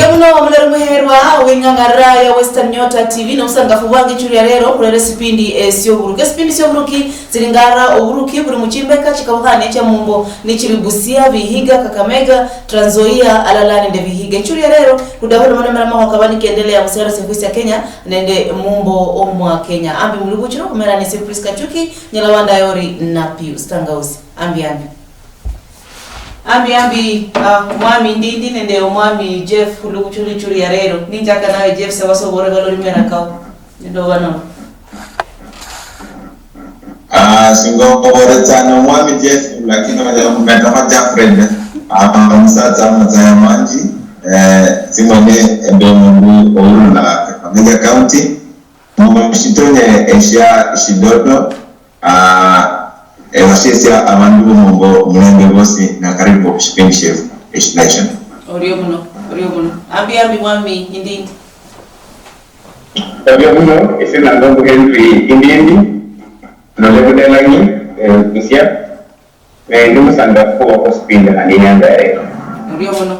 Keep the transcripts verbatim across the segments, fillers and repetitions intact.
Muno omulori muherwa w'eng'ang'ara ya Western Nyota T V, nobusangafu bwange ichuli ya lero khurera esipindi esioburuki. Esipindi sioburuki tsili ngara oburuki buli muchimbeka chikabukhane chia mumbo nichili Busia, Vihiga, Kakamega, Trans Nzoia alala nende Vihiga. Ichuli ya lero khudaho lomalomera mahwa kaba nikendelea musialo siefwe sia Kenya nende mumbo omwa Kenya. Ambi mulubuchiro khumera nise Prisca Chuki, nyala wandayo ori na Pius Tangausi. Ambi ambi. Ambi ambi, ah, omwami Ndindi nende omwami Jeff khulubuchiro ichuli ya lero. Ninjaka nawe Jeff, sewasa obore balori mera kao. Nende obanono. Ah, singa oboretsana omwami Jeff, lakini onyala khumetakho Jafred, ah, omusatsa amatsaya manji, eh, simoni ebe omundu ourula Kakamega County, mushitonye eshia Shidodo, ah, ebashesia abandu bomumbo mulembe bosi, na karibu khushipindi shefu eshilai shino. Orio muno, orio muno. Ambi ambi mwami Indindi. Orio muno, ese nangombo Henry Indindi, nole Budalangi, eh, Busia. Eh, ndi musangafu khuba khusipindi khandi inyanga ya lero. Murio muno.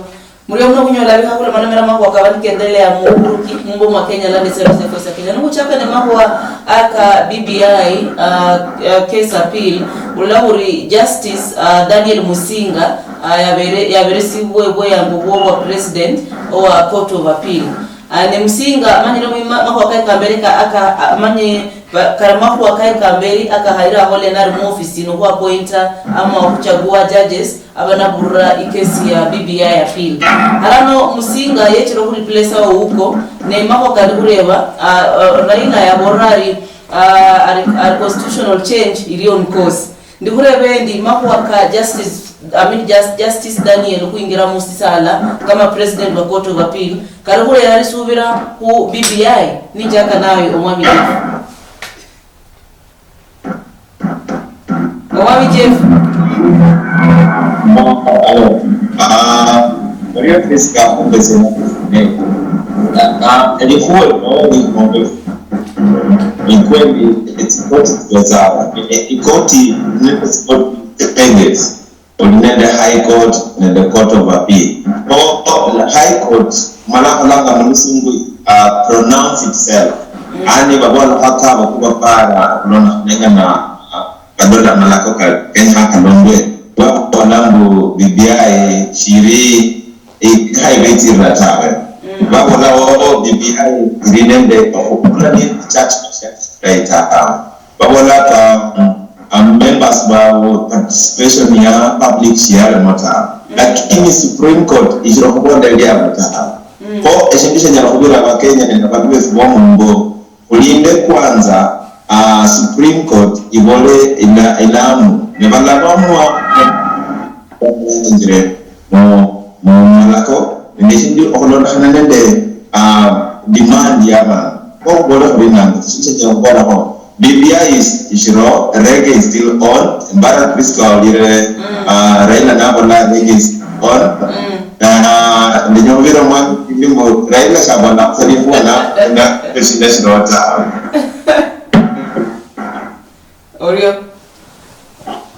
Murio muno khunyola bikha khulomalomera makhuwa kaba nikendelea muburuki mumbo mwa Kenya nende sehemu sefwe sa Kenya. Nikhuchaka ne makhuwa aka B B I, ah, ah, case appeal, ulola khuri Justice, ah, Daniel Musinga, ah, yabere, yaberesibwe bweyangu bwo bwa president owa Court of Appeal. Ah, ne Musinga amanyire mu ma-, makhuwa kaye kambere ka aka, amanye ba-, kali makhuwa kaye kamberi akahayira aho Leonard Mofisi nokhwa appointa ama okhuchagua judges abanabulira ikesi ya B B I appeal. Alano Musinga yechire okhureplace Ouko, ne makhuwa kali khureba, ah, ah, Raila yabolera ari, ah, ari, ari constitutional change iri on course. Ndi khureba endi makhuwa ka Justice, I mean, Jus-, Justice Daniel khwingira musisala kama President wa Court of Appeal, kali khurera lisubira khu B B I? Ninjaka nawe Omwami Jeff. Omwami Jeff. Ah, Maria Prisca, kumbe sina. Ah, ah, ilikuwa ni ng'ombe. Ni kweli, it's court, it's, uh, ikoti, it's court, depends. Oli nende High Court nende Court of Appeal. Kho High Court, mala kholanga mulusungu, uh, pronounce itself. Yaani babola khwakaba kuba para khulondokhana na, uh, kadola malako ka Kenya kalondwe. Babola mbu B B I shiri, eh, khaibe itsirira tawe. Babola, oh, B B I iri nende okhukula ni church tawe. Babola ka, um, members babo participation ya public shiyalimo tawe. Lakini Supreme Court ishira khubola eliabo tawe. Kho eshindu shinyala khubira Abakenya nende abandu befu bomumbo, khulinde kwanza, ah, Supreme Court ibole ila-, ilamu. Ne balabamwa mu, mu, mu malako, nende eshindu okhulondokhana nende, ah, demand ya abandu. Kho khubole khuli nanga, eshindu shinyala khubolakho. B B I is, ishiro, reggae is still on. Mbara Prisca olire, ah, Raila nabola reggae is on. Na ndenya khubira omwami mbu Raila shabona khusali khubona na eshindu shiro tawe. Orio.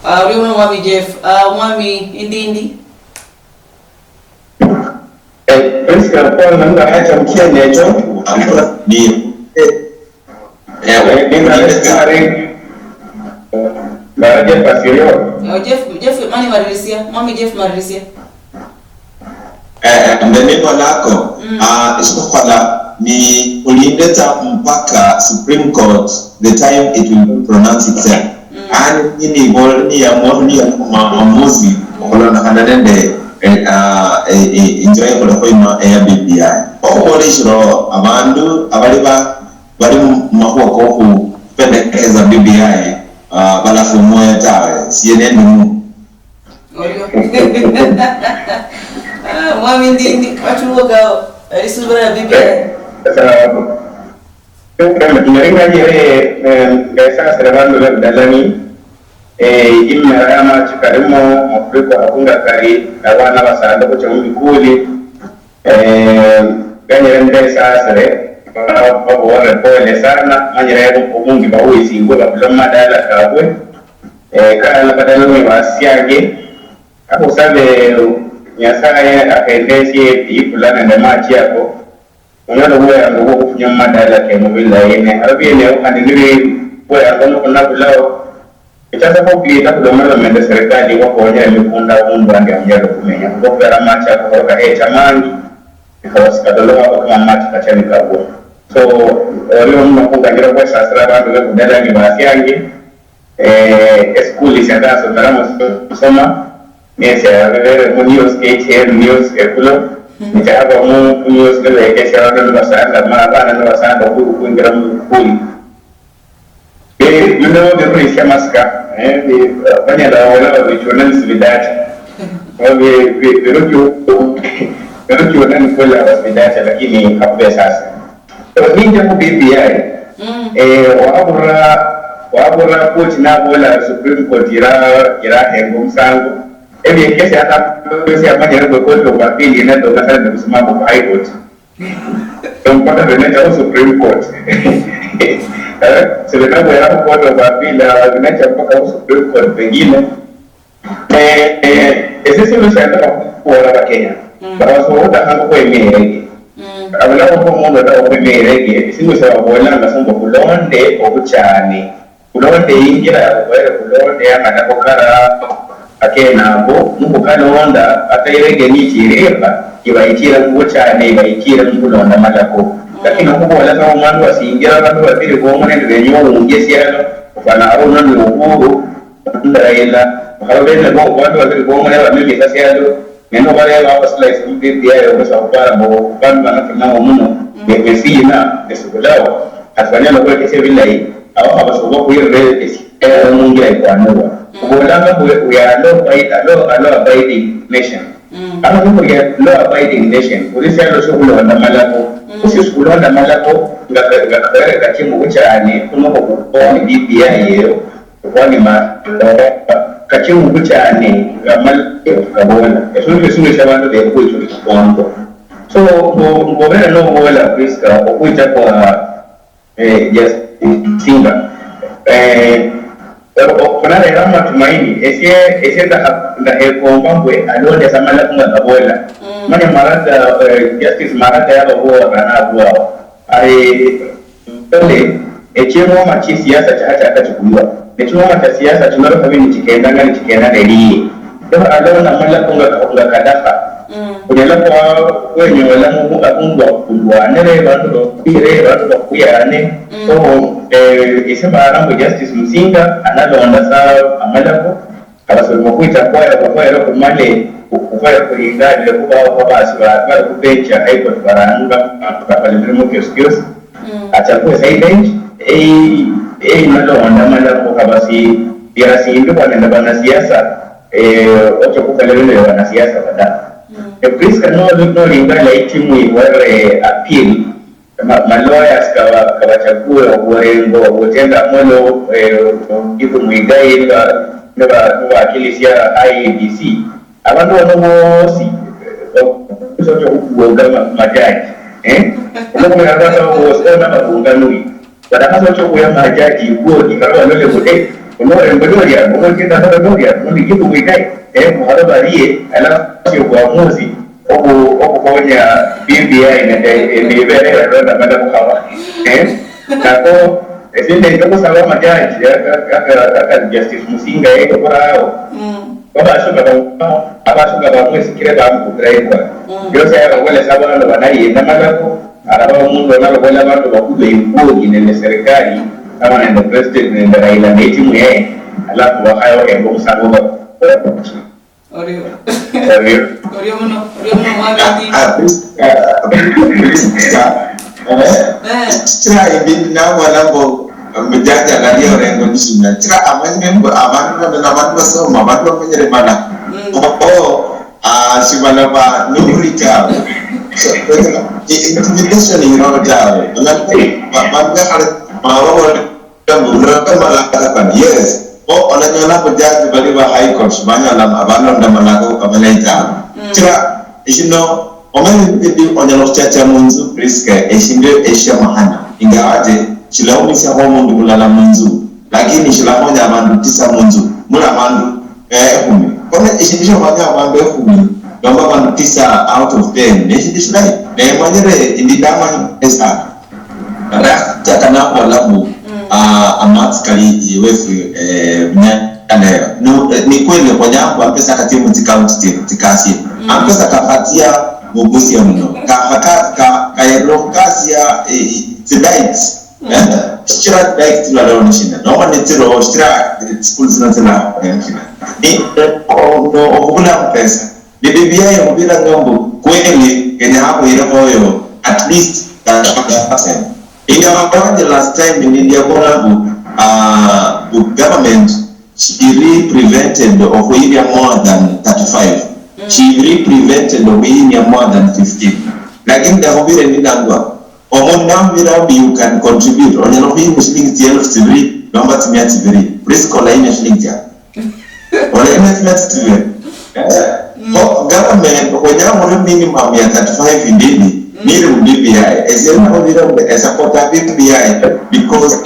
Ah, orio muno Mwami Jeff. Ah, Mwami Indindi. Eh, Prisca, kwanza nga hacha mkienyecho. Ni, eh, eh, eh, ni, ni, ni, Jeff, Jeff, mani maririsia. Mwami Jeff maririsia. Eh, eh, mbe nibolako, ah, eshikhukhola ni khulinde tsa mpaka Supreme Court, the time it will pronounce itself. Ani nini bol-, ni yamo-, ni yamo ma-, maamuzi okhulondokhana nende, eh, ah, eh, eh, injira ikhulekho ino eya B B I. Okhubola eshiro abandu abali ba-, bali mu makhuwa kokhupendekeza B B I, ah, balafu omwoyo tawe, siye nendumu. Orio. Ah, Mwami Ndindi, wachulukao, elisubira ya B B I. Eh, sawa. Nalinganyire, eh, ngesasira bandu be Budalang'i, eh, imera ya machi kalimo, mafuriko akunga kali, abana basanda kucha mubikuli, eh, nganyire mbesasire, ba-, baboore pole sana, manyire obungi bawesibwe babula mumadala kabwe, eh, kala Budalang'i basiange, akhusabe Nyasaye akhendesie ifula nende machi ako, onyole obweyango bwokhufumia mumadala kenu bilayi, ne aro bieneo khandi nibibweyango nokhunabulao, echasa khukhwita khulomaloma nende serikali ibakhonye emikunda omundu andi anyale okhumenya, khulwo khubera amachi ako kaba kahecha mangi, nikaba sikadolokhakho kama amachi kacha nikabwa. So, orio muno khunganyira okhwesasira abandu bebudala nibasiange, eh, esikuli sya ndasomeramo soma, nesia bebere mu news, K T N news ekulo, nichahaba mu news nibekesia abandu nibasanda, ma abana nibasanda okhwi-, okhwingira mu bukuli. Eh, bino birulisia masika, eh, bi-, banyala babola babichuna nisibidacha. Bi-, bi-, biruchu-, biruchuna nikola basibidacha, lakini hakube sasa. Ninja ku B B I, eh, wabura, wabura koti nabola Supreme Court ira, irahenga omusango. Ebiekesi akabesi amanyire kwe Court of Appeal inadonga sana nende kusimama kwa High Court. Mpaka binacha ku Supreme Court. Eh, sibinabwera ku Court of Appeal, ah, binacha mpaka ku Supreme Court pengine. Eh, eh, ese sindu syandakha khubola Bakenya, mm, babasoba okhutakhanga okhwemia irege. Mm. Abulao omundu otakha okhwemia irege, esindu syababolanga sa mbu khulonde obuchani, khulonde injira yabuboyere, khulonde amalako kara akenako, mukhukalonda, ata irege nichiririkha, iba ichire mubuchani, iba ichire mukhulonda malako. Mm. Lakini okhubola sa omundu wasinjira abandu babiri bomo nende benya owunje esialo, ofwana ari uno ni Uhuru, Raila, bakhaba bene bo, bandu babiri bomwe nabamemisa sialo, ne nobareba aba slice mu B B I okhwesa khupara mbu bandu bano kenabo muno, mm, ne, ne siyina, ne sibulao, khasi banyala okhwekesia bilayi, abo khaba sobakhwirire esialo mungira ikwanirwa. Mm. Khubolanga mbu we are a law abide-, a law, a law abiding nation. Mm. Ano nikhuli a law abiding nation, khuli sialo siokhulonda malako, mm, khusio sikhulonda malako nga, nga kabere kachie mubuchani, khuno khuboni B B I eyo, Khwanyuma, kache mubuchane, ngamala kabola. Efindu fiosi fiosi abandu bekhwechule khwongo. So, ngo-, ngobere nobola, Prisca, okhwicha kwa, eh, Justin Musinga. Eh, o-, o-, khunarera amatumaini. Esie, esie ndakha-, ndakhekomba mbwe alonde sa malako nga kabola. Mm. Manya Maraga, eh, Justice Maraga yababola nabwao. Ari, Kale, eching'oma chisiasa chahachaka chikuywa. Ne ching'oma cha siasa chino lukhabi nichikendanga nichikenda neliye. Lukha alonda malako nga, nga kadakha. Mm. Khunyala khwa-, khwenyola mu-, abundu akhulwanire, bandu bakhwire, bandu bakhuyane. Mm. So, eh, ese mbaara mbu Justice Musinga analonda sa amalako. Abasomesa okhwicha khwaya, khwaya khumale, khwaya khulinganire khubawo khwabasi ba-, bali khubench ya High Court baranga, bakhola emirimo kiosi kiosi. Mm. Achakue side bench, eyi, eyi nalonda mala khukhaba si, bia simbi khwa nende banasiasa, eh, ocha khukhola ebindu bia banasiasa bada. Mm. E Prisca, no-, nolinga la itimu iwere appeal, Ma-, ma lawyers kaba-, kabachakue Orengo, Otiende Amollo, eh, Githu Muigai, niba-, niba-, nibakilisia I E B C. Abandu bano bosi, eh, socha okhukuonga ma-, majaji. Eh? Olwokhubera abandu abo bosi, bona babunganui. Badakhasa ocha okhuya majaji ikoti, kata balole mbu, eh, uno Orengo nolia, uno Otiende Amollo nolia, uno ni Githu Muigai. Eh, mukhalo barie, alafu sio buamuzi. Obu-, obukhonya B B I nende emibere yalonda mala bukhaba. Eh? Nako, esinde ndio kusaba majaji, aka, aka, aka Justice Musinga yeko kurawo. Mm. Babashuka ba-, abashuka bamwesikire bamukutira ikwa. Mm. Biosi yababole sa bono banayenda malako, araba omundu onalobola abandu bakulu eikulu nende serikali, kama nende president nende Raila ne timu yaye, alafu bakhayo engo musango ba-, Orio. Orio. Orio muno, orio muno, mwana ndi. Ah, ah, Prisca, ah, Prisca. Eh? Eh. Kira ibindi nabona mbu, mbu jaja nali Orengo nishina. Kira amanyire mbu abandu bano nabandu basoma, abandu bamenyere mana. Mm. Oh, oh, ah, shibala ba nuri tawe. So, i-, intimidation iroro tawe. Ba-, bandu bekhale, mababole, Mbu, murate malaka kano, yes. Bo, olanyola abajaji bali ba High Court, banyola, balonda malaka ko kamalayi tawe. Mm. Kira, eshino, omanye bibidi onyala khuchacha munzu, Prisca, eshindu eshia mahana. Ingawaje, shilaumishiakho omundu mulala munzu, lakini shilakhonya abandu tisa munzu, mula abandu, eh, ekhumi. Kone eshindu shiokhwanya abandu ekhumi, nomba abandu tisa out of ten, neshindu shilayi. Naye manyire indi ndamanya sana. Kata, kata nabola mbu, ah, amatsi kali iwefu, eh, Bunyala. No, eh, ni kweli khwenya mbu amapesa katsie mu tsi county tsiefu tsikasie. Amapesa kakhatsia mu Busia muno. Ka, ka, ka, ka, kayerera okhukasia, eh, tsi dikes. Eh? Shichira dikes tsiraleo ni shina. Nomba ni tsiroho, shichira, eh, school zino tsiraleo ni shina. Ni, eh, o-, no, okhubula amapesa. Ni B B I ekhubiranga mbu kweli kenya khuhire khoyo at least thirty percent. Inga wanje last time nindiabola mbu, ah, mbu government shiri prevented okhuyinia more than thirty-five. Shiri prevented okhuyinia more than fifteen. Lakini ndakhubire nindangwa, omundu namubira mbu you can contribute, onyala khuyinia shilingi tsielfu tsibiri nomba tsimia tsibiri. Prisca, olayinia shilingi tsiawe? Olayinia tsimia tsibiri? Eh? Kho government khwenya khuri minimum ya thirty-five indini, niri mu B B I. Esie nakubira mbu esupporta B B I because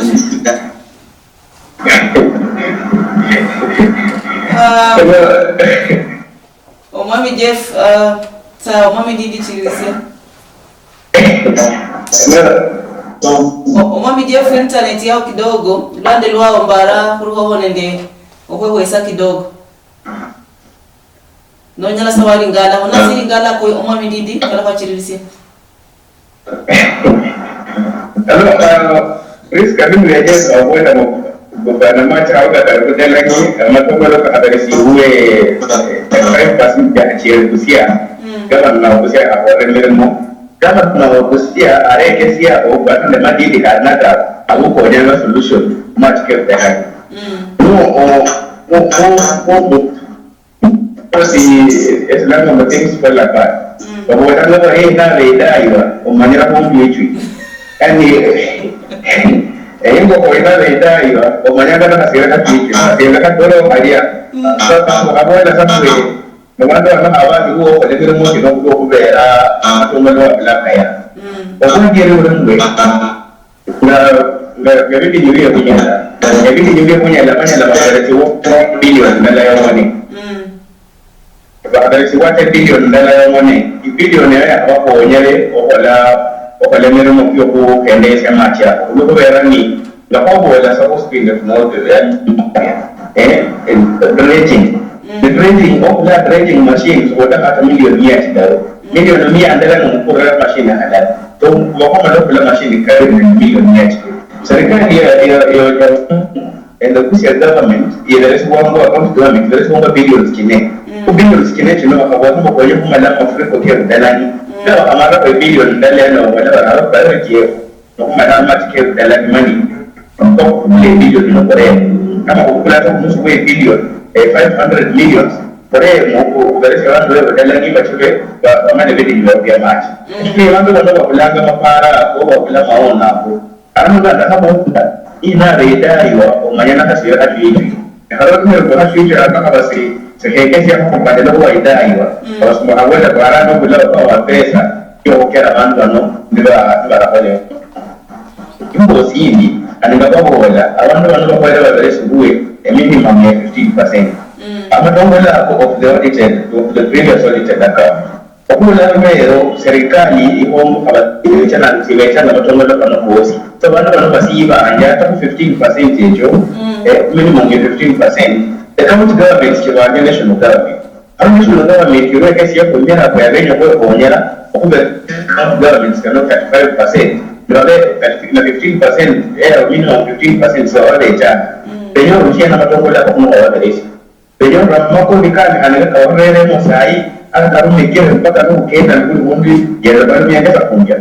Ah, Omwami Jeff, ah, sawa, Omwami Ndindi, chililisia. O-, Omwami Jeff, internet yao kidogo, lwande lwao mbara khulikhoho nende okhwehwesa kidogo. Nonyala sa walingala, onasiringala kwe Omwami Ndindi, kala khwachililisia. Ano, ah, Prisca, mimi naeleza wakwenda kufanya macha au kata kudela ki, amatongolo kakabere siwe, eh, five percent ya chiebusia. Gavana wa Busia akora emirimo. Gavana wa Busia arekesia obwatane madidi kanata abukonyanga solution much kebutekani. No, o, o, o, o, o, Kosi esilanga mu things fall apart. Baboolanga bari, "Enabe edaywa, omanyira khundu echwi." Yaani, eingokho enabe edaywa, omanyanga nakasira kachwi, nakasira katoro khalia. Sasa, khubola sa khuri, mubandu bano abandi khuwo okhola emirimo kino khulwo khubeera amatuma niwabulakaya. Obwadieri buli mbwe. Nga, nga, nga bidinyu bie bunyala, ebidinyu bie bunyala banyala bakholesibwa billion ndala yong'one. Bakholesibwa ate billion ndala yong'one. Ibillion eyo yakhaba khonyale okhola, okhola emirimo kio khukendesia machi ako. Khulwo khubeera ni, nga khwaboola sa khuspinde kumoto, eh, eh, dredging. Ni dredging, okhula dredging machines, otakha ata million mia chidaru. Million mia ndala nomukurira machine halala. So, khwakhamala okhula machine kali nende million mia chikumi. Serikali ya, ya, ya, ya, and the Busia government, ileresibwanga, county government, ileresibwanga billions chine. Khu billions chine chino, bakhabwanga bakhonye khumala mafuriko ke Budalangi. Nabakhamala khu billion ndala yano, bala baraba priority yefu, nokhumala amachi ke Budalangi mani, mpaka khubula billion ino khurema. Nama khubula ata khumusi khwe billion, eh, five hundred millions, khurema, khu-, khuberesia abandu be Budalangi bachire, ba-, bamale bidinywa bia machi. Kachire abandu bano babulanga mapara ako, babula maono ako. Ano nga ndakhabola, inaba edaywa, omanya nakhasira khachwichwi. Ekhalo kimere kwa khachwichwi, ano nakhaba si, sikhekesia khukhupanila khuwa edaywa. Abasumba khabola kwa arano bula bapa wa pesa, yokhukera abandu bano, niba, nibarakhola. Imbosi yindi, khandi nga babola, abandu bano bakhoyere baberesibwe eminimum ya fifteen percent. Amatongole ako of the audited, of the previous audited account. Okhurula lubero, serikali ikhongo khaba ibecha na, ibecha na matongole kano kosi. So, bandu bano basiyibanja ata khu fifteen percent echo, eh, minimum ya fifteen percent. The county government chibanja national government. Ano national government yorwekhesia khunyala khwabenya khwekhonyera, okhube county governments kano thirty-five percent. Nibabe thirty, na fifteen percent, eh, minimum fifteen percent sibaba bechanga. Benya orusie na matongole ako khumukhoba beresia. Benya ori amakoni kandi khandi kabareremo sayi, ata karumikire mpaka nokenda nikuli mundu yenda balumianga sakunja.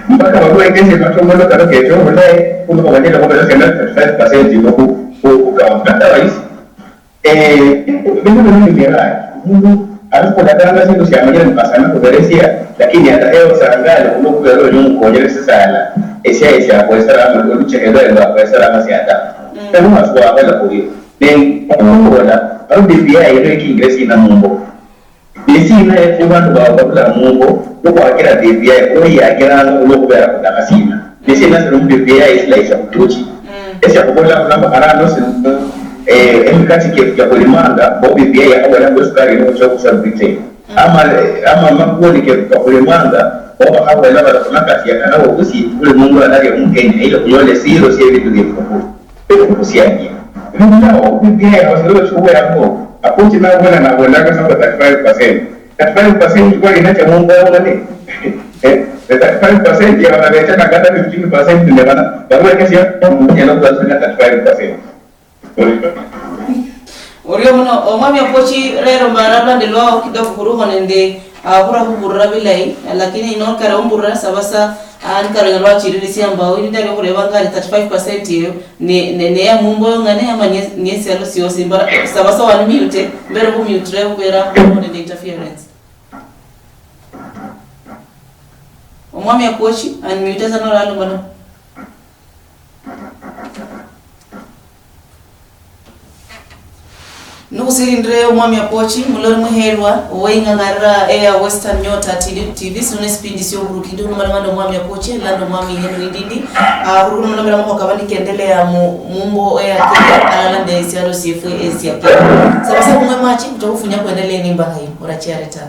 Mpaka bakuwekeshe matongolo kano kecho obulayi, khuno kabanyala khuberesya na thirty-five percent ino khu, khu, khu county. Otherwise, eh, bindu bino bimera, mundu alikhulakanga sindu siamanyire mukasana khuberesia, lakini ata ewe osangale khulwo khubera oli omukonyere sisala, esiaye siakhweseranga, oluchekhe lwaye lwakhweseranga siata. Ewe wasi wakhola khurio. Ne, okhubola, awo B B I ino ikiingire sina mumbo? Ni sina efwe bandu babo barula mumbo, okhwakira B B I, khwoyakiranga olwokhubera khudakha sina? Ni sina sino mu B B I esilayi sia khutuchi? Esia khubola khulamba kharano sino, Eh, emikati kyefu kya khulimanga, mbo B B I yakhabola mbu esukari ino khucha okhusa Britain. Ama, ama amakuni kefu kakhulimanga, mbo bakhabola bari khunakati yakanawo obusi, buli mundu analia mu Kenya, ili khunyola esiyiro sye ebindu byefu khu-, khukhusianjia. Bibulao, B B I abasolo bachikhubola mbo, Apochi nabola, nabolanga sa mbu thirty-five percent. Thirty-five percent kwali nacha mumbo yong'one. Eh, thirty-five percent ya bana becha na kata fifteen percent ne bana, baruekesia, munyala khubasina thirty-five percent. Orio muno, Omwami Apochi, lero mbara lwande lwao kidogo khuruho nende, ah, khura khuburira bilayi, lakini ino kare umburira saba sa, ah, nikare onyala wachiririsia mbao, ili ndali okhureba ngari thirty-five percent eyo, ne, ne, ne ya mumbo yong'ane, ama nie, nie sialo siosi, mbara, saba sa wani mute, mbere khu mute, khubera khuruho nende interference. Omwami Apochi, unmute sa noralomba no. Nukhusirindire Omwami Apochi, mulori muherwa, oweing'ang'arira eya Western Nyota T V, T V, sino nesipindi sioburuki, ndi khulomba nende Omwami Apochi, landa Omwami Henry Ndindi, ah, khulomba nende makhuwa kaba nikendelea mu, mumbo eya Kenya, alala nende esialo siefwe esia Kenya. Saba sa khung'we machi, khucha khufunya kwendelee nimbakha yino, orachiare ta.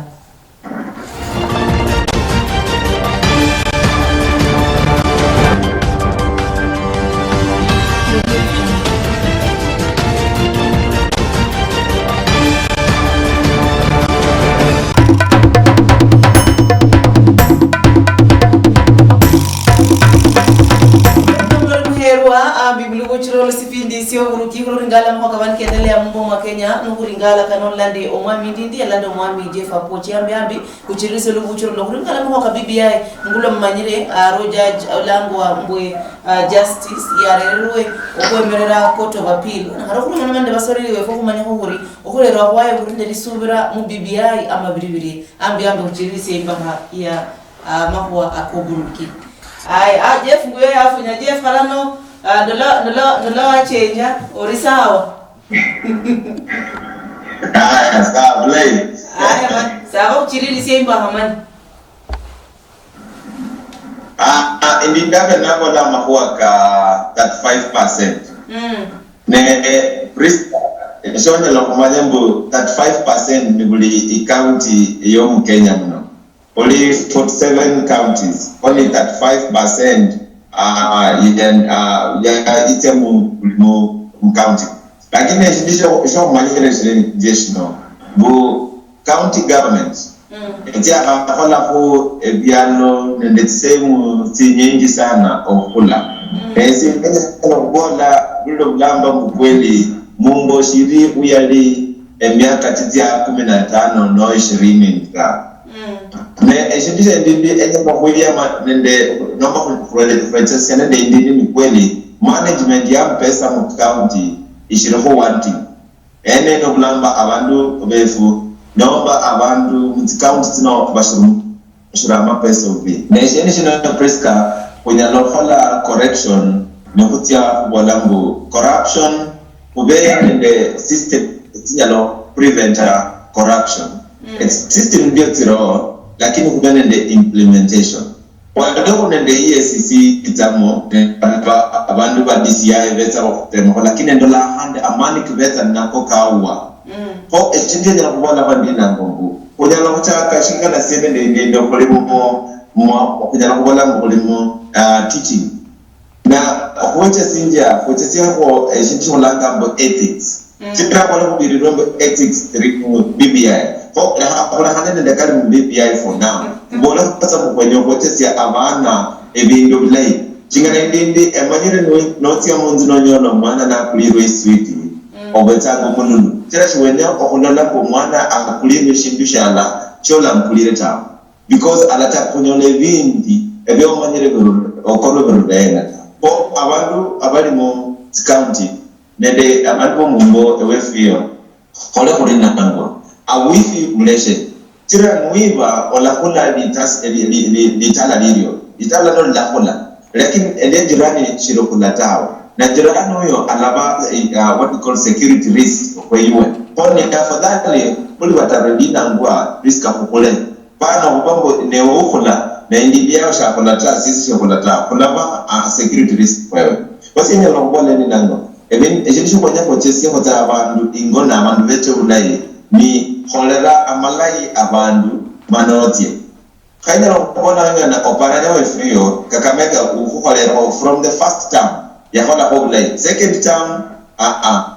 Muherwa, ambi mulubuchiro lwa sipindi sio buruki, khuringala makhuwa kaba nikendelea mumbo mwa Kenya, nokhuringala kano landi Omwami Ndindi, yalandi Omwami Jeff Apochi, ambi, ambi, khuchiririsio lubuchiro luno. Khuringala makhuwa ka B B I, ngulwa mumanyire, ah, Roger J-, olangwa mbwe, ah, Justice, yarererwe okhwemerera Court of Appeal. Khara khulomana nende basoreri befu khumanyakho khuri okhurerwa khwaye khuri nende lisubira mu B B I ama biri biri. Ambi, ambi khuchiririsie imbakha ya, ah, makhuwa akoburuki. Aye, ah, Jeff nguyo yafunya. Jeff, kharano, ah, ndola, ndola, ndola wachenja, ori sawa? Aya, sawa, play. Aya, man, saba khuchiririsie imbakha, man. Ah, ah, indi ndabe nabola amakhuwa ka thirty-five percent. Mm. Ne, eh, Prisca, shonyala khumanya mbu thirty-five percent ni buli i county eyo mu Kenya muno. Khuli forty-seven counties, only thirty-five percent, ah, ah, ya, ah, ya, itsia mu, mu, mu county. Lakini eshindu shio, shiokhumanyira shiri nje shino, mbu county government, mm, etsiakhakholakho ebialo nende tsisehemu tsinyinji sana okhula. Mm. Esi ndenya sana okhubola buli bulamba mbu kweli mumbo shiri uyali emiaka chitsia kumi na tano no ishirini ta. Mm. Ne eshindu shindi ndi enyala khuyema nende nomba khu-, khurele-, khurechesia nende indindi ni kweli management ya mpesa mu county ishiriho wanting. Ene nobulamba abandu befu nomba abandu mu tsi county tsino bashiru-, bashira amapesa obubi. Ne eshindu shino, Prisca, khunyala okhola correction nikhutsia khubola mbu corruption, khube nende system tsinyala preventa corruption. Mm. System ndio tsiroho, lakini khube nende implementation. Khwaliho nende E A C C itsamo, ne ba-, abandu ba D C I betsa okhutemakho, lakini ndola khandi amani kibetsa nako kawa. Mm. Kho, eshindu enyala khubola bandi nango mbu, khunyala khuchaka shingana siene nende, nende khuli mu, mu, khunyala khubola mbu khuli mu, ah, teaching. Na okhuwechesinjia, khwechesiakho eshindu shikhulanga mbu ethics. Mm. Chira khwali khubirirwe mbu ethics tsiri mu B B I. Kho, lekha, khulekhane nende kali mu B B I for now. Mbola khutsa mukhwenya okhwechesia abana ebindu bilayi. Chingana indindi, emanyire no-, notsia munzu nonyola omwana nakulirwe iswiti, mm, obetsanga omululu. Chira shiwenya okhulola mbu omwana akulirwe eshindu shiala, sholamukulire tawe. Because alachaka khunyola ebindi ebiomanyire birure, okorwe birure hena ta. Kho abandu abali mu tsi county nende abandu bomumbo ewefu eyo, khole khuli nangwa. Awifi muleshe. Chira nwiba olakhula litas-, li-, li-, li-, litala lilio. Litala lilio lilakhula. Lakini elia jirani shilikhula tawe. Na jirani oyo alaba, eh, uh, what we call security risk khweiwe. Kho ni afadhali khuli bataru linangwa risk khukhule. Bana okhuba mbu newe ukhula, ne indindi yao shakhula ta, sisi shekhula ta, khulaba, ah, security risk khwewe. Bosi enyala okhubola endi nano, Ebin-, eshindu shikhwenya khwochesiekho tsa abandu ingo na abandu beche bulayi, ni kholera amalayi abandu manotsie. Khanyala khubona ngana oparanya wefu yo, Kakamega ukhukholera from the first term, yakholakho bulayi. Second term, ah, ah.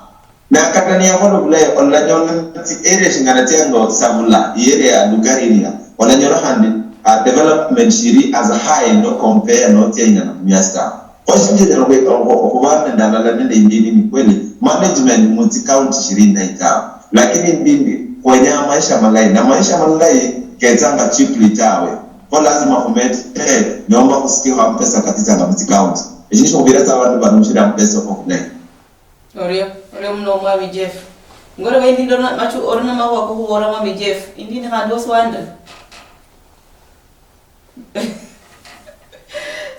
Na kata niyakhola bulayi, olanyola tsi area shingana tsia ngo Savula, i area ya Lugari area, olanyola khandi, ah, development shiri as high no compare no tsia ingana mu miasi tawe. Kho shindu shinyala okhu-, okhu-, okhuba nende alala nende indini ni kweli, management mu tsi county shiri indayi tawe. Lakini indini, khwenya amaisha malayi. Na maisha malayi ketsanga cheaply tawe. Kho lazima khumete, eh, nomba khusitikho amapesa katsitsanga mu tsi county. Eshindu shikhubira tsa abandu barumishire amapesa okho bulayi. Orio, orio muno Omwami Jeff. Ngoleba indi ndona machu, ori namakhuwa kokhubola Omwami Jeff. Indi ni khandi wasi wandira.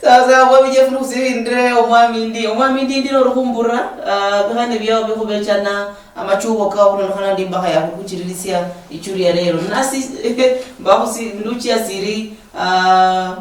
Sawa sawa, Omwami Jeff, nikhusirindire Omwami ndi. Omwami ndi, ndi nori khumbura, ah, bikhane biao bikhubechana, amachubo kao, khulondokhana ndi mbakha yakhukuchiririsia ichuri ya lero. Nasi, mbakhusi, nduchi asiri, ah,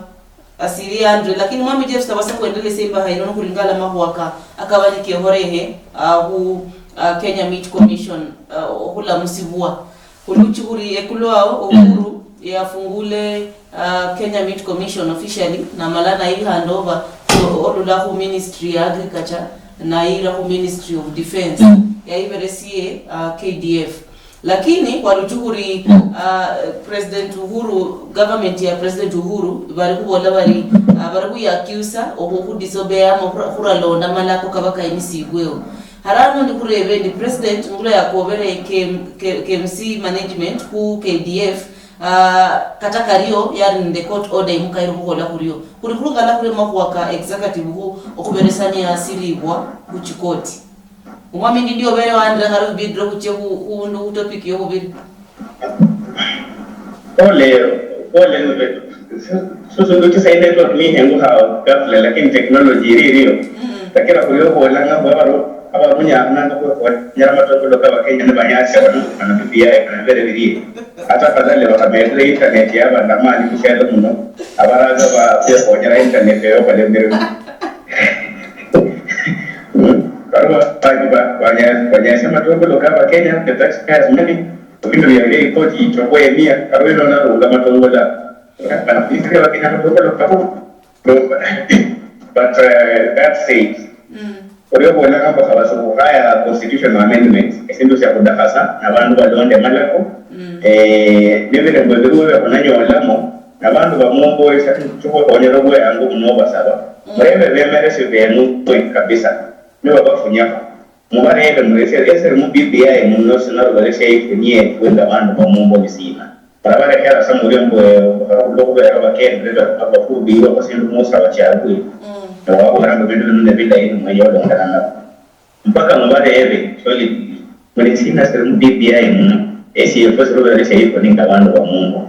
asiri andre, lakini Mwami Jeff, saba sa khwendelesia imbaha yino nikhuringala amakhuwa ka akaba nikekhorehe, ah, khu, ah, Kenya Meat Commission, ah, okhulamusibwa. Khuluchi khuri ekulo ao, Uhuru yafungule, ah, Kenya Meat Commission officially, namala nayi hand over, o-, olula khu Ministry ya Agriculture, nayira khu Ministry of Defense. Yayiberesie, ah, K D F. Lakini khwaluchi khuri, ah, President Uhuru, government ya President Uhuru, bari khubola bari, ah, bari khuyakiusa okhu-, khudisobey ama khura-, khuralonda malako kaba kayinisibweho. Harano ndi khurebe ndi President ngula yakobere K-, K-, K M C management khu K D F, ah, kata kario yari nende court order imukayire khukhola khurio. Khuri khulungana khuri makhuwa ka executive khu okhuberesania siribwa khu chikoti. Omwami Ndindi obere wandira khari bibidire khuche khu, khu, khu topic yokhubiri. Pole, pole, nze, su-, su-, susundu chisa ine network nihengukha ghafla, lakini technology iri irio. Mm. Lakini khuli okhwolanga mbu abaru-, abamunyakhunanga khwekhunyala amatongolo ka Bakenya nibanyasia bano, bano B B I, bano bere birie. Ata afadhali bakhamethire internet ya abandu amani mushialo muno, abaraga ba-, bekhonyera internet eyo okhola emirimo. Mm. Baru ba-, ba-, ba-, banya-, banyasia amatongolo ka Bakenya, the taxpayers money, ebindu bya, bya ikoti yicho khwemia, karo ino narunga matongola. Banafikiria Bakenya matongola kabo. But, uh, that said, mm, orio bona kamba khabaso khaya constitutional amendments, esindu sya khudakhasa, nabandu balonde malako. Mm. Eh, nebirembo ebirwe bya khunanyolamo, nabandu bamumbo esindu syo khwonyera obweyangu buno basaba. Mm. Murebe bemeresi benu kabisa. Nibabafunyakho. Mubareebe muri, ese, ese mu B B I muno sinarubare syayifwe niye efwe nga bandu ba mumbo ni sina? Barabarekhera sa muri mbu, eh, olwokhubera bakendere bafubiwe khusindu musaba syabwe. Mm. Nawabolanga bindu bino nebilayi nimwenya olonderana. Mpaka mubareebe solidly, muri sina siri mu B B I muno? Esyefwe sirubere syayifwe ninga bandu ba mumbo.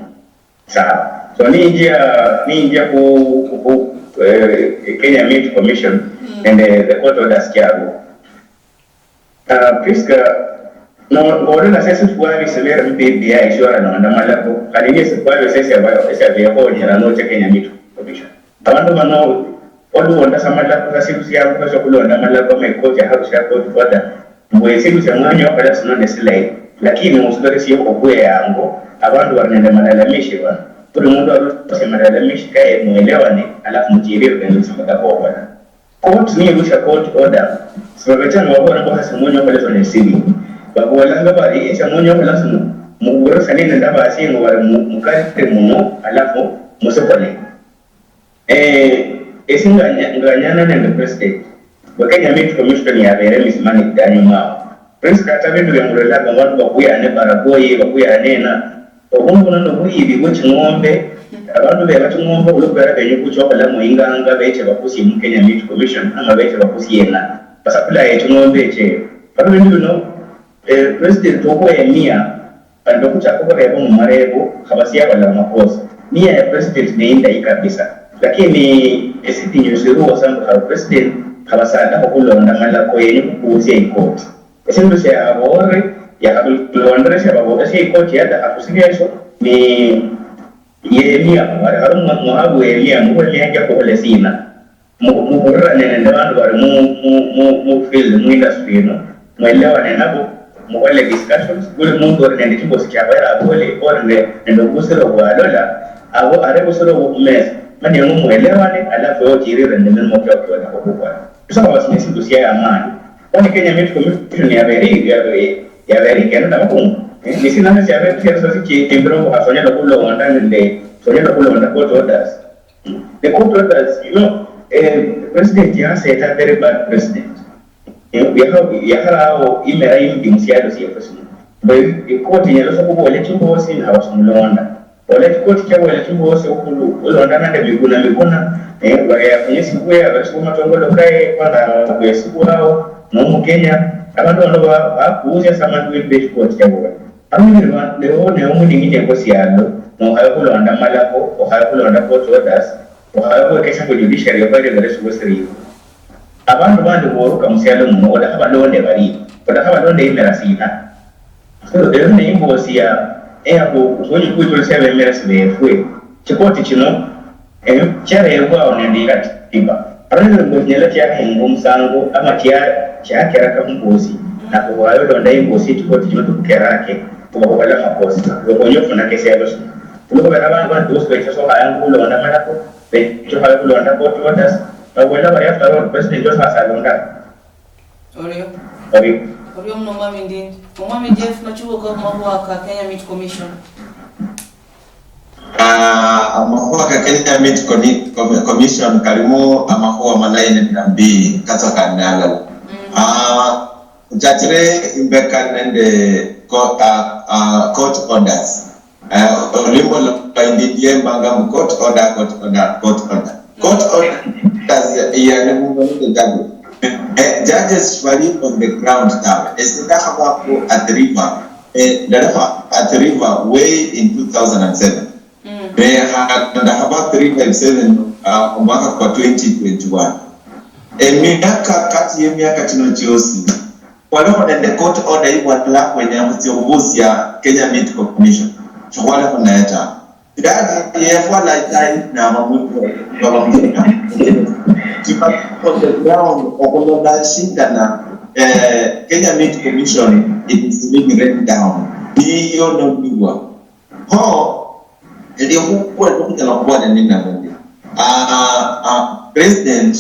Sawa. So ninjia, ninjia ku, ku, ku, eh, Kenya Meat Commission, mm, nende the court orders chiago. Ah, Prisca, no, ngolina sesi twabisibera mu B B I sio na nonda malako, kali ni sesi twabisese aba, ese abeho nyala no Kenya Meat Commission. Abandu bano, oluonda sa malako, sa sindu siangu sio kulonda malako, me court ya harusia court order. Mbwe esindu sia mwanya okhola sino ne silayi, lakini musuberesie obweyango, abandu bali nende malalamishi bano. Buli mundu arusie malalamishi kaye muelewane, alafu muchiririre nende simutakha okhola. Court niyirusia court order, sibabecha nibabola mbu khasi mwenya okhola sino ne sibi. Babolanga bari, esia mwenya okhola sino, muhurirane nende abasiengo bari mu-, mukarire muno, alafu musikhole. Eh, esi nganya-, nganyana nende President, bwe Kenya Meat Commission yabeere mismanaged anyuma awo. Prisca, kata bindu bya mulolanga, bandu bakuyane Baragoi, bakuyane ena. Obundu buno nobuyibi bwe ching'ombe, abandu beba ching'ombe olwokubeera benya okucha okholamo inganga, beche bakusie mu Kenya Meat Commission, ama beche bakusie ena, basapulaye ching'ombe echeyo. Kata bindu bino, eh, President okhwemia, khandi okhuchaka okhureeba mu mareebo, khaba siyahola makosa. Nia ya President neindayi kabisa. Lakini esitinyu siriwo sa mbu khaba President, khaba sadakha okhulonda malako yenyu khukusia ikoti. Esindu siaboore, yakhabilondere siababoore sia ikoti yadakha khusilia esio, ni yemia, khwali khali mwa-, mwahabwa emia, mukhwemia nja khukhola sina? mu-, muhurirane nende bandu bali mu, mu, mu, mu field, mu industry ino, mwelewane nabo, mukhole discussions, buli mundu ori nende chimbosi chiaboyera abole, ori ne-, nende obusiro bwalola, abo are busiro obwo khumesa, mani eng'we mwelewane, alafu ewe ochirire nende milimo kiao kiolakho khukhola. Kusaba basi nesindu sia amani. Kwani Kenya Meat Commission yabere, yabere, yabere ikenda na makungu? Eh, ni sinanga siabere siasa sichimbira mbu khasonyala khulonda nende, sonyala khulonda court orders. The court orders, you know, eh, president has set a very bad precedent. Eh, yakha-, yakharawo imera yimbi musialo siefwe sino. Mbu ikoti inyala sa khubola chimbosi naba simulonda. Bola chikoti chabola chimbosi ukhulu, ulonda nende Miguna Miguna, eh, bari yafunyisibwe, abesibwe matongolo kae, kwana kwesibwao, no mu Kenya. Abandu bano ba-, bakuusia sa amandu bebe chikoti chabola. Amanyire ba-, newo, newo muning'inia kwa sialo, nokhaya khulonda malako, okhaya khulonda court orders, okhaya khwekesha mbu judiciary yokhwereberesibwe siriwo. Abandu bandi boruka musialo muno, olekha balonde bari, olekha balonde imera sina. So, eyo ne imbosi ya, eya khu-, khunyi khwitulisia bemeresi befwe. Chikoti chino, eh, chiarebwao nende ikatiba. Arali imbosi nyala chiahengwa omusango, ama chia-, chiakeraka mumbosi, nakhubola olonda imbosi, chikoti chino tukukerake, khuba khukhola makosa, lukhonya ofunaka esialo sino. Khulwo khubera abandu bandi bosi becha sokhaya ngulonda malako, becha okhaya khulonda court orders, babola bari after all, president wefwe asalonda. Orio. Orio. Orio muno Omwami Ndindi. Omwami Jeff Machuboka, khumakhuwa ka Kenya Meat Commission. Ah, amakhuwa ka Kenya Meat Con-, Com-, Commission kalimu amakhuwa malayi nende ambi, katsa kandi alala. Mm. Ah, khuchachire imbeka nende co-, ah, ah, court orders. Eh, olwimbo lwa Indindi yembanga mbu, "Court order, court order, court order." Court order ya, ya Nyabungo nende judges. Eh, judges bali on the ground tawe. Ese ndakhabakho Athi River, eh, ndalekha Athi River way in two thousand and seven. Mm. Ne ha-, ndakhaba Athi River in seven, ah, omwaka kwa twenty twenty-one. Emiaka, kati yemiaka chino chiosi, khwalikho nende court order yibwatula khwenya khutsia khubusia Kenya Meat Commission. Shikhwalikho nayo ta. Ndani yefwala itai naba mu-, baba mu-, on the ground, okhulola shingana, eh, Kenya Meat Commission, it is being run down. Niyononibwa. Kho, elikhuwa likhunyala khubola ninalo ndi, ah, ah, president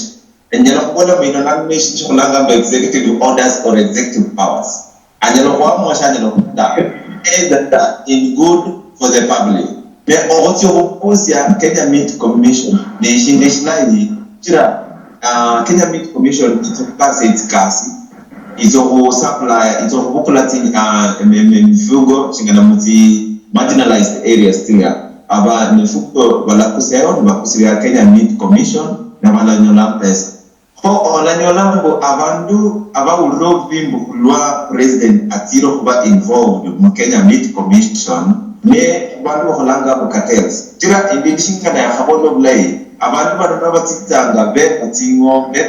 enyala khubola mbu ino nalina eshindu shikhulanga mbu executive orders or executive powers. Anyala okhwamua shanyala okhukhola, either in good for the public. Ne okhutsia okhubusia Kenya Meat Commission neshindu eshilayi, shichira, ah, Kenya Meat Commission itsa okhukasia etsikasi, itsa okhusupply, itsa okhubukula tsi, ah, em-, em-, emifugo shingana mutsi marginalized areas tsilia. Aba mifugo balakusiayo nibakusiria Kenya Meat Commission, nabalanyola pesa. Kho olanyola mbu abandu abawulira obubi mbu khulwa president atsire okhuba involved mu Kenya Meat Commission, ne bandu bakholanga mbu cartels. Chira Indindi shingana yakhabola obulayi, abandu bano nibatsitsanga beba tsing'ombe,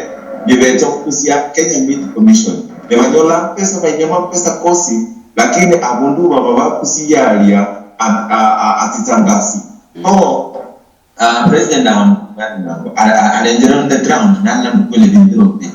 nibetsa okhukusia Kenya Meat Commission. Nibanyola amapesa, bainia amapesa kosi, lakini abundu baba bakusiye alia, a-, a-, a-, atsitsanga asi. Kho, Ah, President, um, a-, a-, alenjera on the ground, nalola mbu kweli bindu bino bi.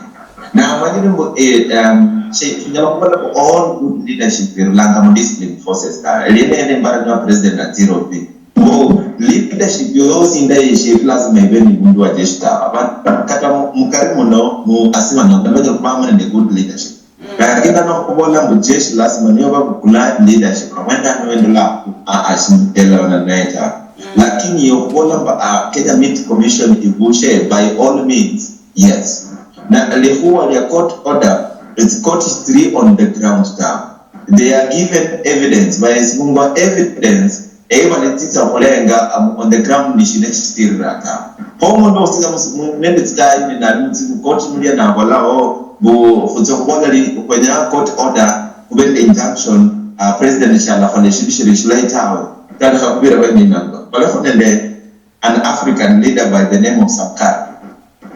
Namanyire mbu, eh, um, shi-, shinyala khubola mbu all good leadership irulanga mu disciplined forces ta. Eliene ene mbara niwa President atsire obi. Mbu leadership yosi indayi shiri lazima ibe ni mundu wa jeshi ta. Aba-, kata mu-, mukari muno, mu asi bano, ndamanya khubamo nende good leadership. Mm. Lakini ano khubola mbu jeshi lazima niyo babukula leadership, abwene ano endolakhu, ah, ah, sindelewana naye ta. Mm. Lakini yo khubola mbu, ah, Kenya Meat Commission ibushe, by all means, yes. Na likhuwa lya court order, it's court history on the ground ta. They are given evidence, bayesibungwa evidence, eyo balitsitsa okhulenga, um, on the ground ni shina eshisirira ta. Kho omundu okhutsia mus-, mu-, nende tsitayi nende ali mukoti mulia nabolao mbu khutsia okhubola li-, khwenya court order, khube nende injunction, ah, president shalakhola eshindu shili eshilayi tawe, kalekha khubira baninanga. Balekho nende an African leader by the name of Sankara.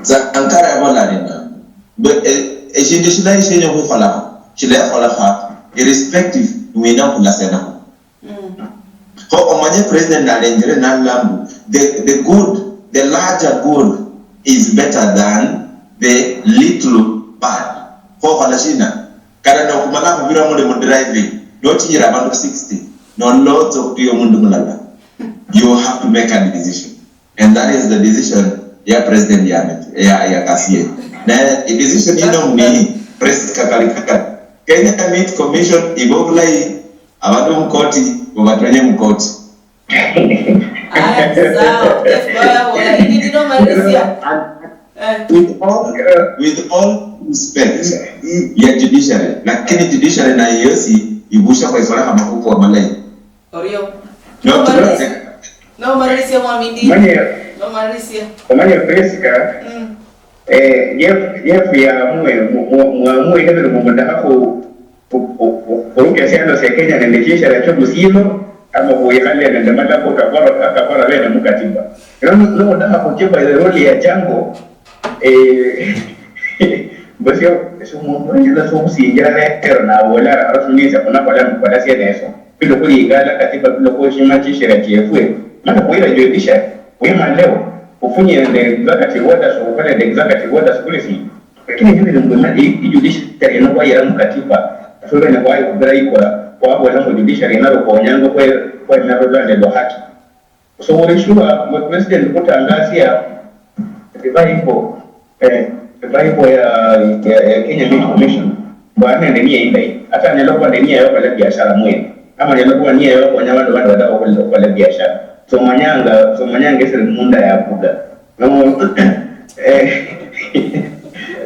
Sankara yabola ali na, mbu, eh, eshindu shilayi shienya khwikholakho, shilekholekha, irrespective ni wina okhulasenakho. Mm. Kho omanye president nalenjere nalola mbu the, the good, the larger good is better than the little bad. Khokhola shina? Kata nokhumala khubira muli mu driving, nochinyira abandu sixty, nolotsa okhutuya omundu mulala, you have to make a decision. And that is the decision ya president ya, ya, ya Kasie. Na decision yino mni press kakali kakali. Kenya Meat Commission ibo bulayi, abandu mukoti, bobatonye mukoti. Aya, sawa. Jeff, baya bola. Ini ndino Malaysia. Eh. With all, with all respect, ya judiciary, lakini judiciary na yosi ibusha kwa isola kama kuku wa malai. Orio. No, no, no, Malaysia. No, Malaysia, mwami ndi. Manye. No, Malaysia. Manye Prisca. Mm. Eh, Jeff, Jeff ya mwe, mwe, mwe, mwe, mwe, ku- ku- ku- ku- khuruka esialo sia Kenya nende chieshera chio musiino, ama khwikhale nende malako kakora, kakora bene mukatiba. Ero nokhutakha khuchiba eroli ya Jango, eh, mbosio, ese omundu anyala sa okhusinjira lero nabola, alafu ninzia khunakhola nokhola siene eso. Bila khulingala katiba, bila khuheshima chieshera chiefwe, mana khwira judiciary, khwimaleo, khufunye nende executive orders, khukhola nende executive orders khuli sindu. Lakini nibiri mbu i-, ijudiciary ino khwayira mukatiba, efwe bene khwayikhubira ikura, khwabola mbu judiciary ino ikhonyanga khwe-, khwemera olwande lwa haki. So uri sure mbu president khutangasia revival, eh, revival ya, ya, ya Kenya Meat Commission, mbu ari nende nia indayi. Ata anyala khuba nende nia yokhola biashara mwene. Ama anyala khuba nia yokhonya abandu bandi badakha khukhola, khukhola biashara. So manyanga, so manyanga esiri munda ya buga. No, eh,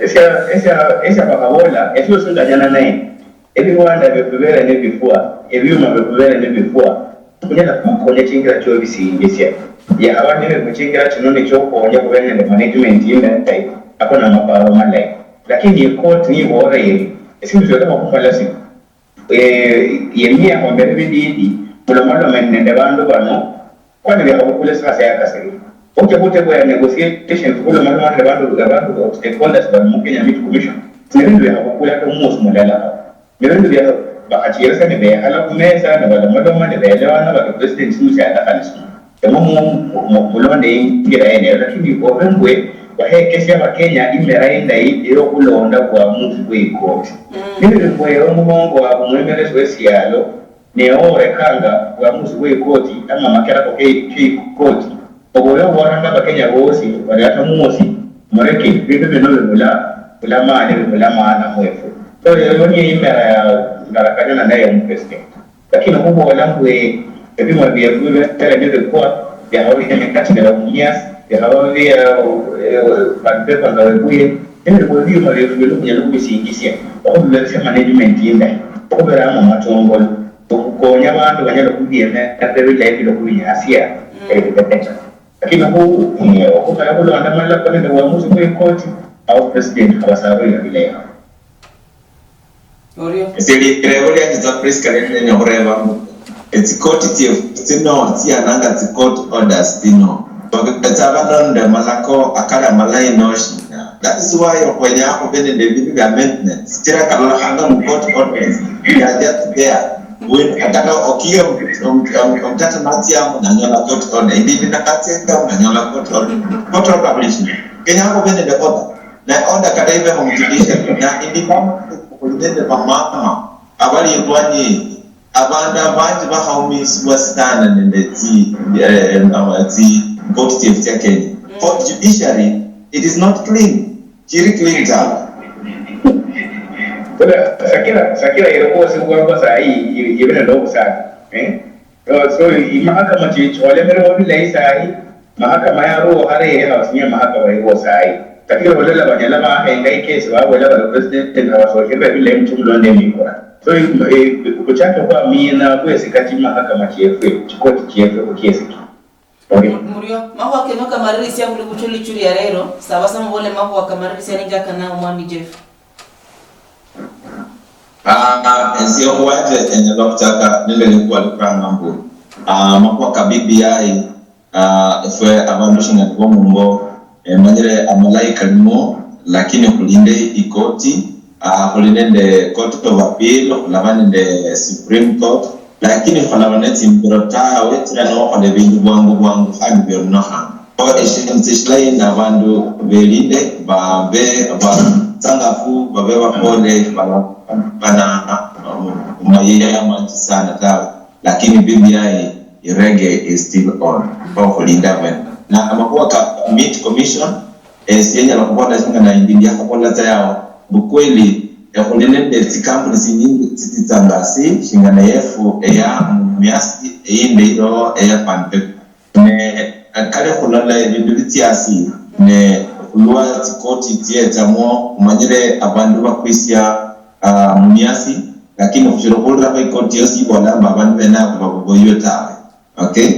esia, esia, esia bakhabola, esio singanyana naye. Ebiwanda bikhubere nibifwa, ebiuma bikhubere nibifwa. Khunyala khukhonya chingira chio bisinjisia. Yakhaba nende muchingira chino nichokhonya khubere nende management indayi, ako namaparo malayi. Lakini ikoti nibola yeri, esindu siolekha khukhola sino. Eh, yemia ombere bididi, mulomolome nende bandu bano, kwani biakhabukula esikhasi yakasiri. Ocha khuteguya negotiations, khulomaloma nende bandu, bandu, stakeholders bali mu Kenya Meat Commission. Nebindu biakhabukula ata omuosi mulala. Nebindu bia, bakhachirisa nibekhala khumesa, nibalomaloma, nibelewana, bali president simusiadakhali sino. Emwe mu-, mu-, mu-, mulonde ingira yeneyo, lakini obe mbwe bahekesia Abakenya imera indayi eyokhulonda bwamusi bwe ikoti. Mm. Nibiri mbwe ewe omuhongo wabu mwemeresi wesialo, ne orekanga bwamusi bwe ikoti ama amakerako ke, ke ikoti, obola oboranga Abakenya bosi bari ata mwosi mureke bindu bino bibula, bibula maani, bibula maana mwefwe. So, eyo niyo imera ya ngarakanyana nayo mu president. Lakini khubola mbwe ebiuma biefu bibere nibikwa, biakhaba bia mikati miramunia, biakhaba bia, eh, bandu bepanga webuye, nibikwa ebiuma biefu bino khunyala khubisingisia, okhubiberesia management indayi, okhubiramo amatongolo, okhukonya abandu banyala khubiemerera ebilayi bila khubinyasia, eh, bibeteka. Lakini khu, eh, okhukhola khulonda amalako nende bwamusi bwe ikoti, awo president khaba saroira bilayi. Orio. Esie lireebo lianje tsa Prisca liali nenya khureba mbu, etsikoti tsiefu tsino tsiananga tsi court orders tsino, babetsa balonde malako akali amalayi noshina? That is why okhwenya khube nende ebindu bia amendments, sichira kalolekhanga mu court orders, they are just there. When, kata okiya om-, om-, om-, omutata natsiamo nanyola court order, indindi nakatsiamo nanyola court order. Court order buli shindu. Kenya khube nende order. Na order kata ibeho mu judiciary, na independent, khuli nende bamama abali elwanyi eyi, abandu abanji bakhaumisibwa sana nende tsi, eh, tsi court tsiefu tsia Kenya. Mm. Court judiciary, it is not clean. Chiri clean tawe. Bula, sakira, sakira yero kwosi kwamba sahi, i-, ibe nende obusani. Eh? So, so, imahakama chi-, chikholemeremo bilayi sahi, mahakama yaruwo khale yali house niye mahakama iliwo sahi. Lakini balola banyala bahenga ikesi babola bali president nabasoshera bilayi muchimulonda emikura. So, eh, khuchaka khwamina khwesika chimahakama chiefwe, chikoti chiefwe khuchiesiki. Orio. Murio, makhuwa keno kamalirisia khuli khuchulichuli ya lero, saba sa mubole makhuwa kamalirisia ninga kana omwami Jeff. Ah, esie khuwanje enyala okhuchaka nende likhuwa likhuranga mbu, ah, amakhuwa ka B B I, ah, efwe abandu shinga nibo mumbo, emanyire amalayi kalimo, lakini khulinde ikoti, ah, khuli nende Court of Appeal, khulaba nende Supreme Court, lakini khulaba netsimbiro tawe, tsira nokhola ebindu bwangu bwangu khandi bionokha. Kho eshindu eshilayi nabandu belinde, babe basangafu, babe bapole, bana bana mayira manji sana tawe, lakini B B I reggae is still on. Kho khulinde abwene. Na amakhuwa ka Meat Commission, esie nyala khubola shinga naindi ndiakhabola tsa yao, bukweli ekhuli nende tsikampuni tsinyingi tsitsitsanga asi, shinga neyefu eya Mumias, eyindi iliho eya Pan Paper. Ne kali khulola ebindu bitsia asi, ne khulwa tsikoti tsietsamwo, khumanyire abandu bakwisia, ah, Mumias, lakini khushili khuhulirakho ikoti yosi ibola mbu abandu bene abo baboywe tawe. Okay?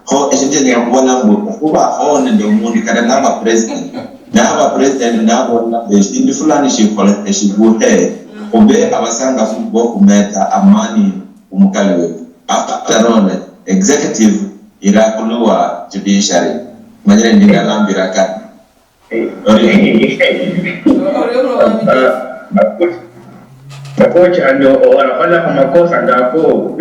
Kho eshindu shia nyala khubola mbu, okhubakhoo nende omundu kata naba president, naba president nabola mbu eshindu fulani shikholekhe, shibuhe, khube abasangafu bokhumeta amani khumukali wefu. After all, executive iri akulu wa judiciary. Manyire ndi ndalambira kano. Orio muno mwami Jeff. Akocha andi orakholakho makosa ngako.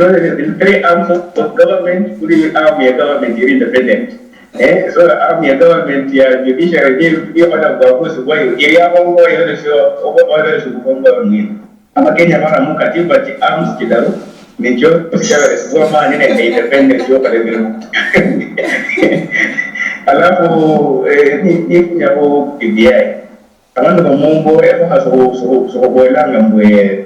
Three arms of government, kuli arm ya government iri independent. Eh, so arm ya government ya judiciary ni ni ikhola bwabusi bwayo, iri abongo oyo sio obo oyo sio bubongo mwini. Abakenya baramo katiba chi arms chidaru nicho chiaberesibwa amaani nende independence yokhola emirimo. Alafu eh, ni- nifunyakho B B I, abandu bamumbo efo khasi khu- khu- sikhubolanga mbwe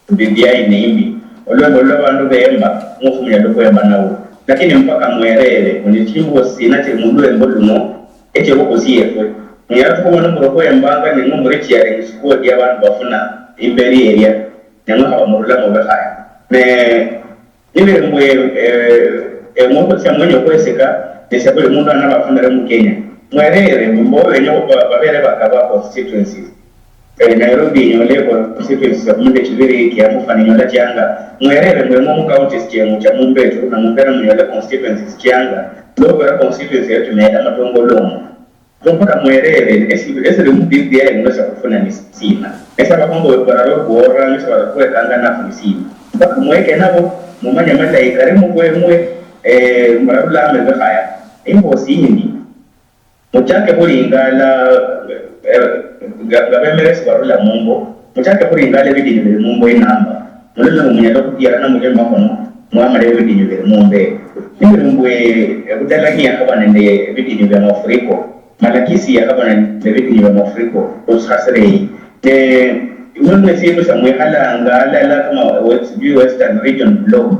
B B I ni imbi, olwembo lwa bandu bemba mufu munyala okhwemba nawo, lakini mpaka mwerere mbu ni chimbo sina chili mulwembo luno echia khukosi yefwe. Munyala tsa khubona mbwe okhwembanga ning'o muri cheering squad ya bandu bafuna imberi eria, neng'o khaba murulamo bekhaya. Ne nibiri mbwe eh, eng'o khutsia mwenye okhweseka, nesia buli mundu anaba afunire mu Kenya. Mwerere mbwe mbo benya ba- babere bakaba constituencies. Eh, Nairobi inyole constituencies ekhumi nende chibiri, Kiambu fana inyola chianga. Mwerere mbwe eng'o mu counties chieng'u chia mumbetu, na mumbere munyole constituencies chianga. Lobera constituency yetu meda matongo lomo. Kho mpaka mwerere, esi- esiri mu B B I muno sia khufuna ni sina? Esi abakhongo barara okhwora, nisi barakhwekanga nafu ni sina? Mpaka mweke nabo, mumanye amalayi kari mubwemwe, eh, murarula ame bekhaya. Imbosi yindi, muchake khulingala, eh, nga nga bemeresi barula mumbo, muchake khulingala ebidinyu biri mumbo inamba. Mulole mbu munyala okhudiara namuli mumakhono, mwamala ebidinyu biri mumbo eyo. Nibiri mbwe, eh, Budalang'i yakhaba nende ebidinyu bia mafuriko, Malakisi yakhaba nende ebidinyu bia mafuriko, khusikhasire eyi. Ne, imwe mwesi ebusa mwekhalanga alala kama we- sijui Western Region Block,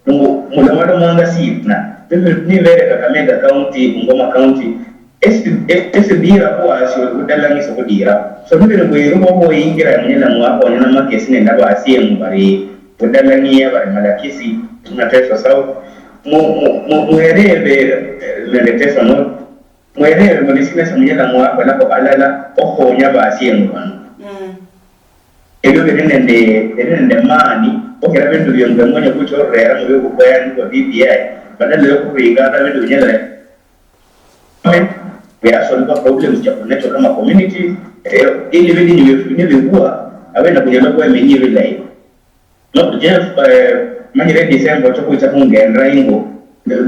mu- mulomalomanga sina? Nibe- nibere Kakamega County, Bungoma County, esi- e- esidirakho wasi ori Budalang'i sikhudira. So nibiri mbwe erubo khwoyingira munyala mwakhonya namakesi nende abasiemu bari Budalang'i, bari Malakisi, na Teso South, mu- mu- mu- mwerebe eh, nende Teso North, mwerebe mbu nisina simunyala mwakholakho alala okhukhonya basiemu bano. Mm. Ebyo biri nende biri nende maani okhira bindu bia mbwe mwenya khucha orurera mubyo bukhoyani bwa B B I, badala yokhubinganga bindu binyala biasolva problems chia khuli nacho kama community, eh, ili bidinyu biefu nibibwa, abene khunyala khwemenya bilayi. No, Jeff, eh, manyire December chokhwicha khungendera ingo,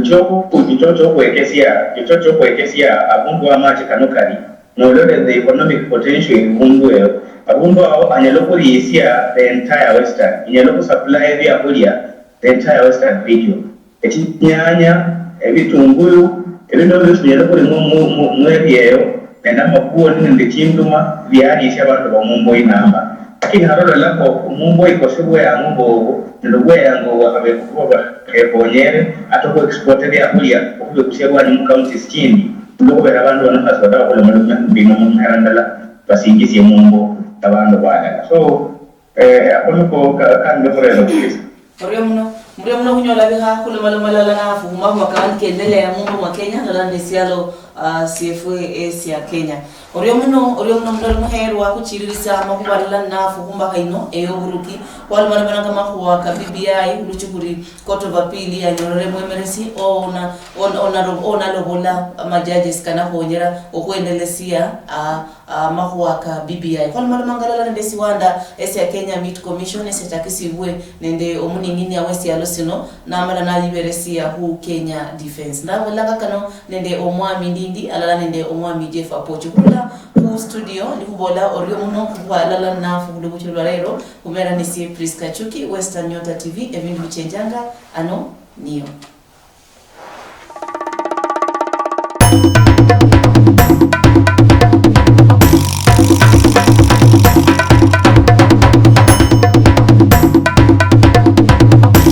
chokhwicha chokhwekesia chokhwekesia abundu amachi kano kali, nolole the economic potential eri bundu eyo. Abundu awo anyala okhuriisia the entire Western, inyala okhusupply ebiakhulia the entire Western region. Echinyanya, ebitungulu, ebindu ebyo biosi binyala okhurima mu- mu- mu area eyo, nende amabwoni nende chinduma bialisia abandu bamumbo inamba. Lakini haro ololakho omumbo ikosi bweyango bwobo nende obweyango bwakhabekho khuba bakhebonyere ata okhuexporta ebiakhulia okhubikusia erwanyi mu counties chindi, khulwokhubera abandu bano khasi badakha khulomaloma mbino mumera ndala basinjisie mumbo abandu balala. So, eh, ako niko ka- kandi khurera obukristo. Orio muno, murio muno khunyola bikha khulomaloma lala nafu khumakhuwa kandi kendelea mumbo mwa Kenya, lala nende esialo ah, siefwe esia Kenya. Orio muno, orio muno muloli muherwa khuchililisia amakhuwa alala ninafu khumbakha ino eyoburuki, khwalomalomelanga amakhuwa ka B B I khuluchi khuri Court of Appeal yanyolere mwemeresi ona- on- onalo- onalobola ama judges kanakhonyera okhwendelesia ah, ah, amakhuwa ka B B I. Khwalomalomalanga alala nende esiwanda esia Kenya Meat Commission esiachakisibwe nende omuning'inia wesialo sino namala nayiberesia khu Kenya Defence. Ndabolanga kano nende omwami Indi alala nende omwami Jeff Apochi khurula khu studio, ndikhubola orio muno khubwa alala nafu khulubuchiro lwa lero. Khumera nesie Prisca Chuki, Western Nyota T V, ebindu bichenjanga ano niyo.